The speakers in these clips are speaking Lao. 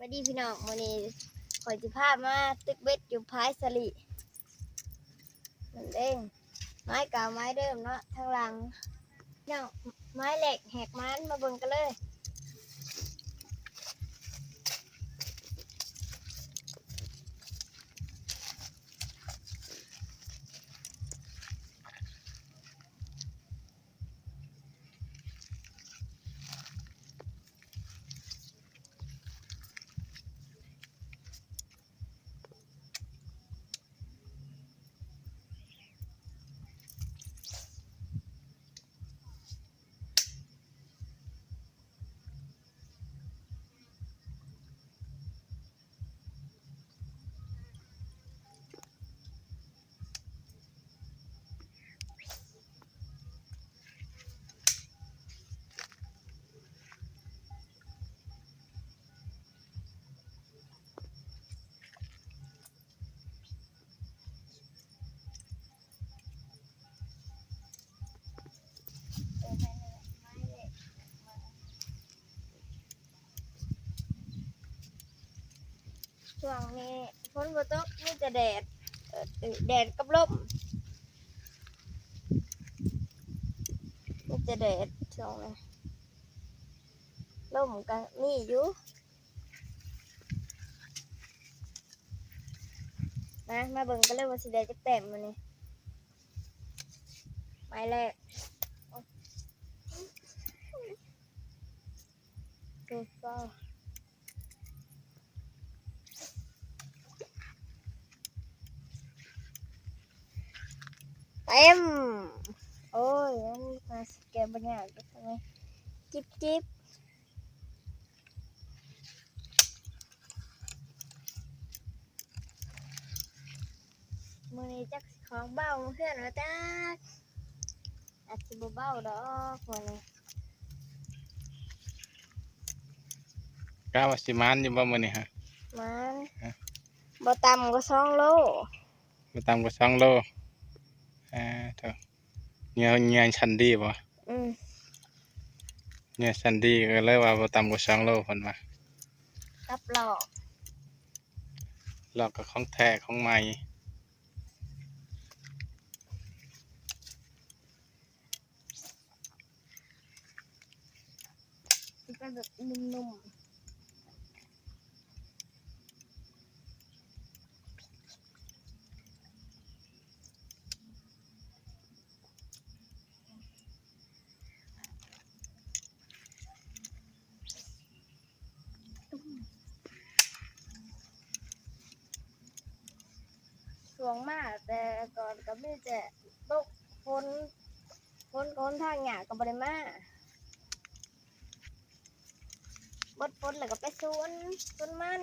ສະບາຍດີພີ່ນ້ອງ ມື້ນີ້ຂ້ອຍຊິພາມາຕຶກເບັດຢູ່ພາຍສະລິ ນັ້ນເດ້ ໄມ້ເກົ່າໄມ້ເດີມເນາະ ທາງຫຼັງ. ນ້ອງ ໄມ້ແຫຼກແຫກມັນ ມາເບິ່ງກັນເລີຍ. ຊ່ວງນີ້ຝົນບໍ່ຕົກ ມີແຕ່ແດດ ເອີ ແດດກັບລົມ ມີແຕ່ແດດຊ່ວງນີ້ ລົມກໍມີຢູ່. ມາ ມາເບິ່ງກັນເລີຍວ່າຊິໄດ້ຈັກແຕ້ມມື້ນີ້ ໄມ້ແລກ ໂອ້ ເຕັມ ໂອ້ຍ ມັນໜ້າຊິແກະບໍ່ຍາກດອກ ເອົາໄວ້ ຈິບໆ. ມື້ນີ້ຈັກຊິຂອງເບົາເຮືອນວ່າຈັກ ອາດຊິບໍ່ເບົາດອກມື້ນີ້. ກະວ່າຊິໝານຢູ່ບໍ່ມື້ນີ້ຮະ? ໝານ ຮະ? ບໍ່ຕ່ຳກວ່າສອງໂລ ບໍ່ຕ່ຳກວ່າສອງໂລ. ອາ ໂທ້. ເຫຍື່ອ ເຫຍື່ອຊັ້ນດີບໍ່? ອືມ ເຫຍື່ອຊັ້ນດີ ກໍເລີຍວ່າບໍ່ຕ່ຳກວ່າສອງໂລ ເພິ່ນວ່າ ກັບຫຼອກ ຫຼອກກໍຂອງແທ້ຂອງໃໝ່. ມັນເປັນແບບນຸ່ມໆ. ຊ່ວງມາແຕ່ກ່ອນກໍມີແຕ່ຕົກ ຝົນ ຝົນກໍຫົນທາງຍາກກໍບໍ່ໄດ້ມາ. ເບິດຝົນແລ້ວກໍໄປສວນ ສວນມັນ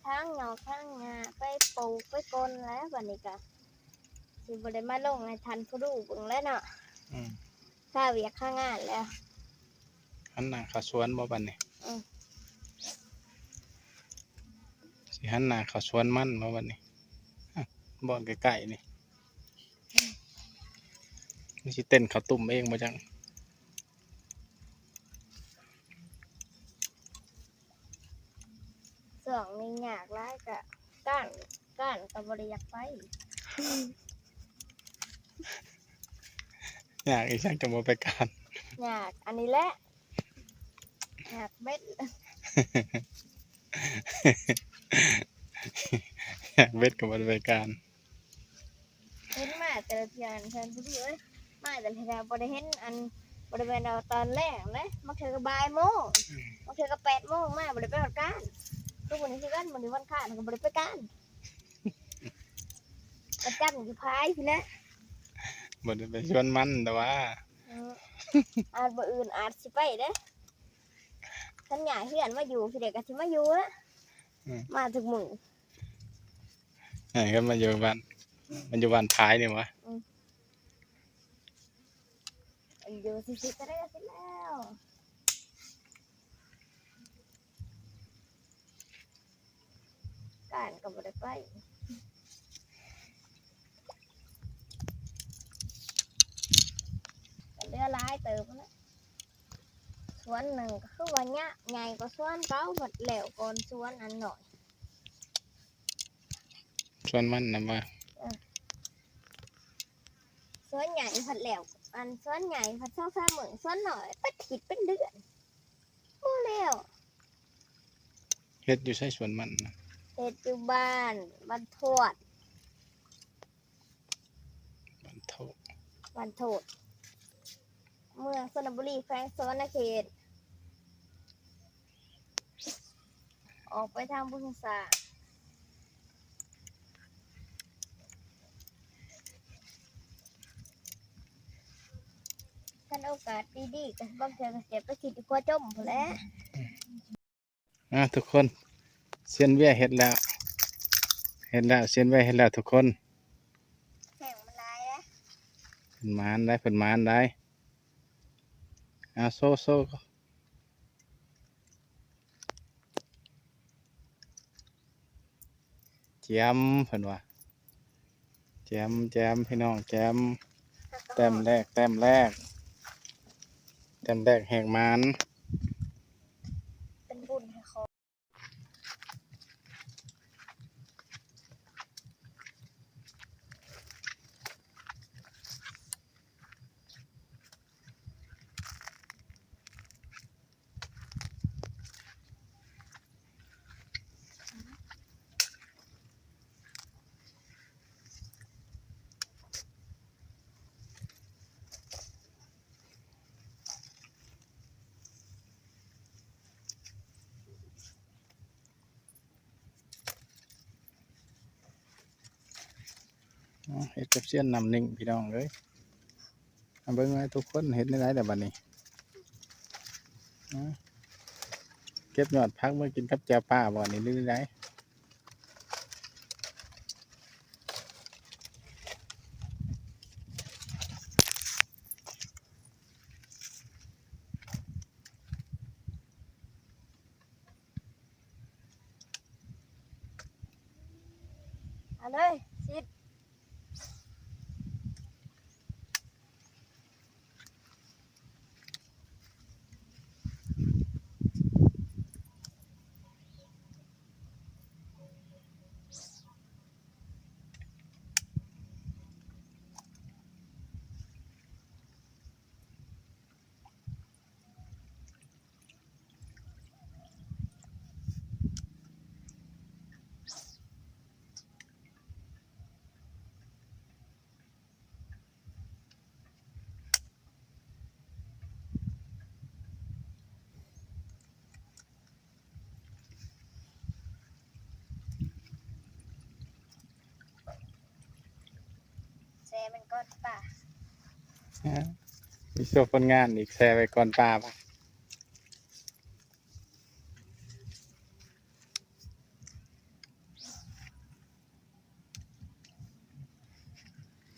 ຖາງຫຍ້ອກຖາງຫຍ້າ ໄປປູກໄປກົນແລ້ວ. ບັດນີ້ກໍຊິບໍ່ໄດ້ມາລົງໃຫ້ທ່ານຜູ້ດູເບິ່ງແລ້ວເນາະ. ອືມ ຄາວຽກຄາງານແລ້ວ. ຫັນໜ້າເຂົ້າສວນບໍ່ບັດນີ້? ອືມ ຊິຫັນໜ້າເຂົ້າສວນມັນບໍ່ບັດນີ້? ບ່ອນໃກ້ໆນີ້ ມັນຊິເຕັ້ນເຂົ້າຕຸ້ມເອງບໍ່ຈັກ. ຊ່ວງນີ້ຍາກຫຼາຍ ກະກ້ານ ກ້ານກໍບໍ່ໄດ້ຢາກໄປ. ຍາກອີ່ຫຍັງຈັ່ງບໍ່ໄປກ້ານ? ຍາກອັນນີ້ແຫຼະ ຍາກເບັດ ຍາກເບັດກໍບໍ່ໄດ້ໄປກ້ານ. ເຫັນມາແຕ່ລະເທື່ອ ອັນເພິ່ນຜູ້ດີເອີຍ ມາແຕ່ລະເທື່ອບໍ່ໄດ້ເຫັນ ອັນ ບໍ່ໄດ້ແມ່ນວ່າຕອນແລງເດ້ ບາງເທື່ອກໍບ່າຍໂມງ ອືມ ບາງເທື່ອກໍແປດໂມງມາ ບໍ່ໄດ້ໄປຮອດການ. ຄືມື້ນີ້ຄືກັນ ມື້ນີ້ວັນຄານກໍບໍ່ໄດ້ໄປການ ປະຈຳຢູ່ພາຍພຸ້ນແຫຼະ ບໍ່ໄດ້ໄປສວນມັນແຕ່ວ່າ ອືມ ອາດມື້ອື່ນອາດຊິໄປເດ້ ຄັນຍ້າຍເຮືອນມາຢູ່ພີ້ແລ້ວກໍຊິມາຢູ່ແລ້ວ ອືມ ມາທຸກມື້. ໃຫ້ເພິ່ນມາຢູ່ບ້ານ ມັນຢູ່ບ້ານພາຍນີ້ຫວາ? ອືມ ມັນຢູ່ຊິໆ ກໍໄດ້ກໍຊິແລ້ວ ການກໍບໍ່ໄດ້ໄປ ກໍເຫຼືອຫຼາຍເຕີບຫັ້ນແຫຼະ. ວນໜຶ່ງກໍຄືວ່າຍະ ໃຫຍ່ກວ່າສວນເກົ່າ ບັດແລ້ວກ່ອນສວນອັນນ້ອຍ. ສວນມັນນະວ່າ ເອີ ສວນໃຫຍ່ພັດແລ້ວ ອັນສວນໃຫຍ່ພັດສອງສາມມື້ ສວນນ້ອຍເປັນທິດເປັນເດືອນບໍ່ແລ້ວ. ເຮັດຢູ່ໃສສວນມັນນະ? ເຮັດຢູ່ບ້ານ ບ້ານທວດ ບ້ານໂທດ ບ້ານໂທດ ເມືອງຊະນະບູລີ ແຂວງສະຫວັນນະເຂດ ອອກໄປທາງບຸນສາ. ຄັນໂອກາດດີໆ ກໍບາງເທື່ອກໍເກັບໄປກິນຢູ່ຂົວຈົ່ມພຸ້ນແຫຼະ. ອ່າ ທຸກຄົນ ຊຽນເວຍເຮັດແລ້ວ ເຮັດແລ້ວ ຊຽນເວຍເຮັດແລ້ວທຸກຄົນ. ແຂງມັນຫຼາຍເດ້ ເພິ່ນໝານໄດ໋ ເພິ່ນໝານໄດ໋. ເອົາ ໂຊ ໂຊ ແຈ່ມ ເພິ່ນວ່າ ແຈ່ມ ແຈ່ມ ພີ່ນ້ອງ ແຈ່ມ ແຕ້ມແລກ ແຕ້ມແລກ ແຕ້ມແລກແຮກໝານ ເປັນບຸນໃຫ້ຂ້ອຍ. ເຮັດກັບຊຽນນ້ຳນິ້ງ ພີ່ນ້ອງເອີຍ. ມາເບິ່ງໃຫ້ທຸກຄົນເຮັດແນວໃດແລ້ວບັດນີ້. ເກັບຍອດຜັກເມືອກິນກັບແຈ່ວປາບໍ່ນີ້ ຫຼືໃດ? ເອົາເລີຍ ຊິດ. ແຊ່ແມ່ນກ້ອນປາ. ຮະ? ມີໂຊຜົນງານອີກ ແຊ່ໄວ້ກ້ອນປາ.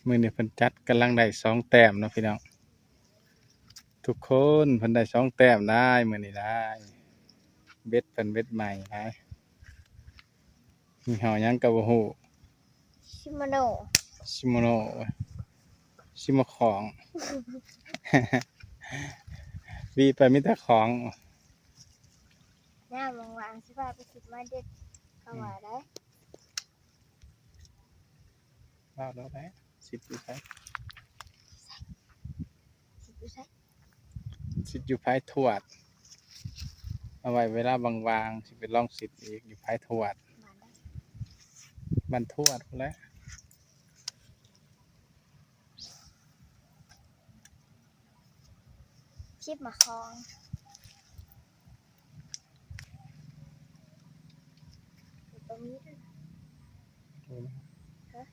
ມື້ນີ້ເພິ່ນຈັດກຳລັງໄດ້ສອງແຕ້ມເນາະພີ່ນ້ອງ ທຸກຄົນ ເພິ່ນໄດ້ສອງແຕ້ມໄດ໋ ມື້ນີ້ໄດ໋ ເບັດເພິ່ນເບັດໃໝ່ໄດ໋. ຍີ່ຫໍ້ຫຍັງກໍບໍ່ຮູ້ ຊິໂມໂນ ຊິໂມໂນ ຊິມາຂອງ ວີໄປມີແຕ່ຂອງ. ຍາມວ່າງໆ ຊິພາໄປກິນມາເດັດ ເຂົາວ່າໄດ໋. ເວົ້າໂລດໄດ໋ ຊິດຢູ່ໃສ? ຊິດຢູ່ໃສ? ຊິດຢູ່ພາຍທວດ ເອົາໄວ້ເວລາວ່າງໆ ຊິໄປລອງຊິດອີກ ຢູ່ພາຍທວດ ບ້ານໃດ? ບ້ານທວດພຸ້ນແຫຼະ. ຊິດໝາກຂອງ ບໍ່ມີເດີ. ໂອ້ຍ ຮະ?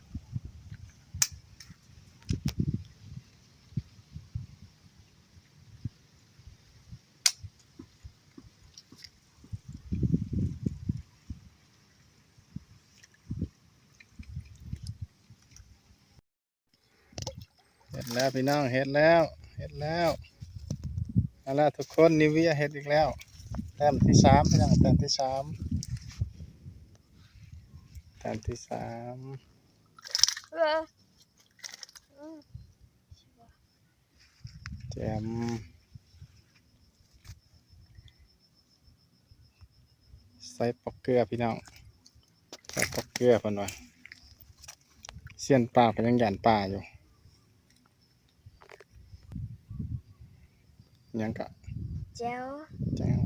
ເ ແລ້ວພີ່ນ້ອງ ເຮັດແລ້ວ ເຮັດແລ້ວ ເອົາລະທຸກຄົນ ນິວເວຍເຮັດອີກແລ້ວ ແຕ້ມທີສາມພີ່ນ້ອງ ແຕ້ມທີສາມ ແຕ້ມທີສາມ ເອີ ອືມ ແຈ່ມ ໃສ່ປອກເກືອພີ່ນ້ອງ ໃສ່ປອກເກືອເພິ່ນວ່າ ຊຽນປາເພິ່ນຍັງຢ້ານປາຢູ່ ຫຍັງກະ ແຈ່ວ ແຈ່ວ.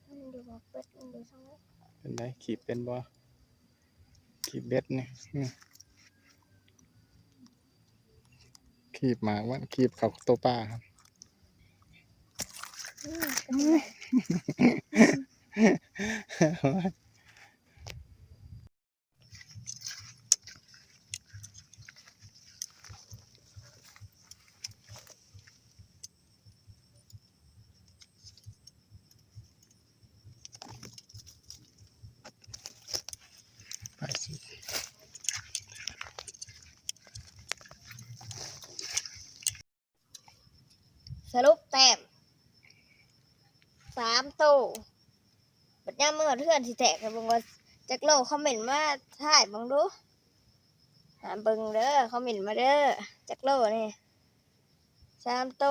ມັນຢູ່ບໍ່ເປີດ ມັນຢູ່ທາງໃດ? ເປັນໃດ? ຄີບເປັນບໍ່? ຄີບເບັດນີ້ ອືມ ຄີບໝາກມັນ ຄີບເຂົ້າໂຕປາຫັ້ນ ອືມ ເປັນໄດ້. ໄປຊິ ສະຫຼຸບແຕ້ມສາມໂຕ ບັດຍາມເມືອເຮືອນຊິແຕກ ໃຫ້ເບິ່ງວ່າຈັກໂລ ຄອມເມັນມາທາຍເບິ່ງດູ ຫາເບິ່ງເດີ ຄອມເມັນມາເດີ ຈັກໂລນີ້ ສາມໂຕ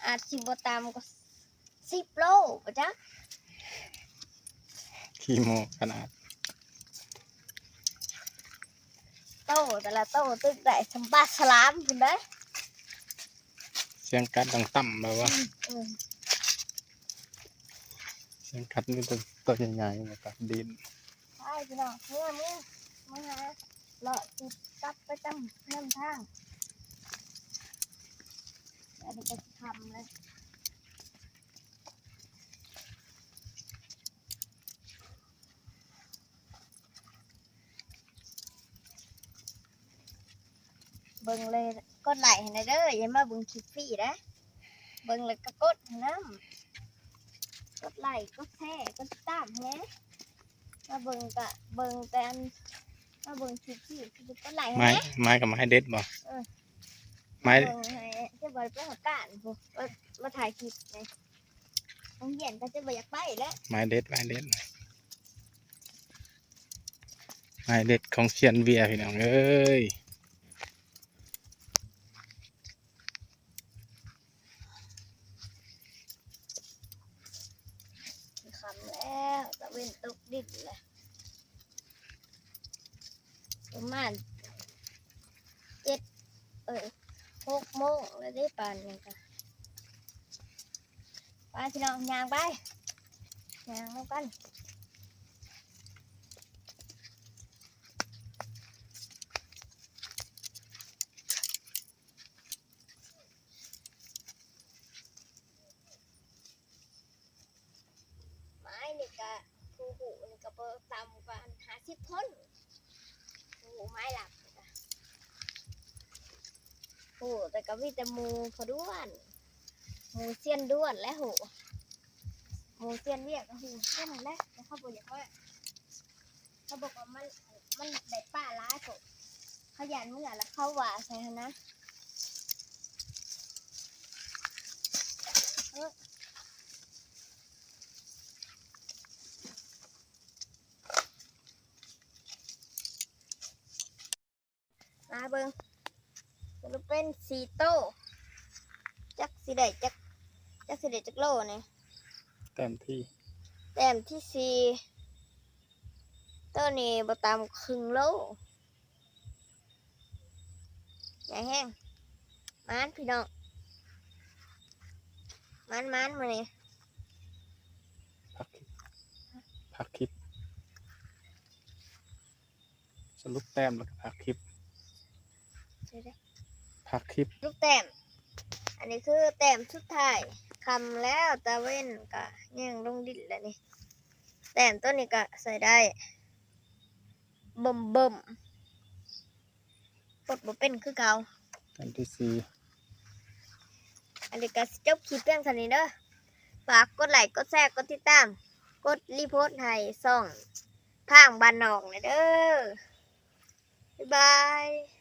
ອາດຊິບໍ່ຕ່ຳກວ່າ ສິບໂລບໍ່ຈັກ ຂີ້ໂມ້ຂະໜາດ ໂຕແຕ່ລະໂຕຕຶກໄດ້ສ່ຳປາສະຫຼາມພຸ້ນເດ້ ສຽງກັດດັງຕ່ຳແບບວ່າ ອືມ ອືມ ສຽງກັດມີແຕ່ໂຕໃຫຍ່ໆ ກັດດິນ ໄປພີ່ນ້ອງ ເມືອ ເມືອ ເມືອຫາ ເລາະຕິດກັບໄປຕາມແຄມທາງ ອັນນີ້ກໍຊິຄ່ຳແລ້ວ ເບິ່ງເລີຍ ກົດໄລ້ໃຫ້ແດ່ເດີ ຢ່າມາເບິ່ງຄລິບຟຣີເດີ ເບິ່ງແລ້ວກໍກົດໃຫ້ນຳ ກົດໄລ້ ກົດແຊ ກົດຕິດຕາມໃຫ້ແດ່. ມາເບິ່ງກະເບິ່ງແຕ່ອັນ ມາເບິ່ງຄລິບທີ່ ທີ່ກົດໄລ້ໃຫ້ ໄມ້ ໄມ້ກັບໄມ້ເດັດບໍ່? ເອີ ໄມ້ ເບິ່ງໃຫ້ ຈະບໍ່ໄປຫາການພຸ້ນ ມາ ມາຖ່າຍຄລິບນີ້ ໂຮງຮຽນກໍຈະບໍ່ຢາກໄປແລ້ວ ໄມ້ເດັດ ໄມ້ເດັດ ໄມ້ເດັດຂອງຊຽນເວຍ ພີ່ນ້ອງເອີຍ. ຄ່ຳແລ້ວ ຕາເວັນຕົກດິນແລ້ວ ປະມານເຈັດ ເອີ ຫົກໂມງແລ້ວເດ້ ປານນີ້ກະ ໄປພີ່ນ້ອງ ຍ່າງໄປ ຍ່າງນຳກັນ. ໄມ້ນີ້ກະ ຜູ້ຮູ້ນີ້ກະບໍ່ຕ່ຳກວ່າຫ້າສິບຄົນ ຜູ້ຮູ້ໄມ້ຫຼັກນີ້ກະ ຮູ້ແຕ່ກະມີແຕ່ໝູ່ພໍ່ດ້ວນ ໝູ່ຊຽນດ້ວນແຫຼະຮູ້ ໝູ່ຊຽນວຽກກະຮູ້ຄືກັນຫັ້ນແຫຼະ ແຕ່ເຂົາບໍ່ຢາກວ່າ ເຂົາບອກວ່າມັນ ມັນໄດ້ປາຫຼາຍໂພດ ເຂົາຢ້ານເມືອແລ້ວເຂົາວ່າໃສ່ຫັ້ນນະ ເອີ ມາເບິ່ງ ສະຫຼຸບເປັນສີ່ໂຕ ຈັກຊິໄດ້ຈັກ ຈັກຊິໄດ້ຈັກໂລນີ້ ແຕ້ມທີ ແຕ້ມທີສີ່ ໂຕນີ້ບໍ່ຕ່ຳເຄິ່ງໂລ ໃຫຍ່ແຮງ ໝານພີ່ນ້ອງ ໝານໆ ມື້ນີ້ ພັກ ພັກຄລິບ ສະຫຼຸບແຕ້ມແລ້ວກໍພັກຄລິບ ເດີໆ ພັກຄລິບ ສະຫຼຸບແຕ້ມ ອັນນີ້ຄືແຕ້ມສຸດທ້າຍ ຄ່ຳແລ້ວ ຕາເວັນກະແຍງລົງດິນແລ້ວນີ້. ແຕ້ມໂຕນີ້ກະໃຊ້ໄດ້ ເບິ່ມໆ ປົດບໍ່ເປັນຄືເກົ່າ. ອັນທີສີ່ ອັນນີ້ກະຊິຈົບຄລິບພຽງເທົ່ານີ້ເດີ. ຝາກກົດໄລ ກົດແຊ ກົດຕິດຕາມ ກົດຣີໂພດໃຫ້ຊ່ອງພາງບ້ານນອກແດ່ເດີ. ບາຍບາຍ.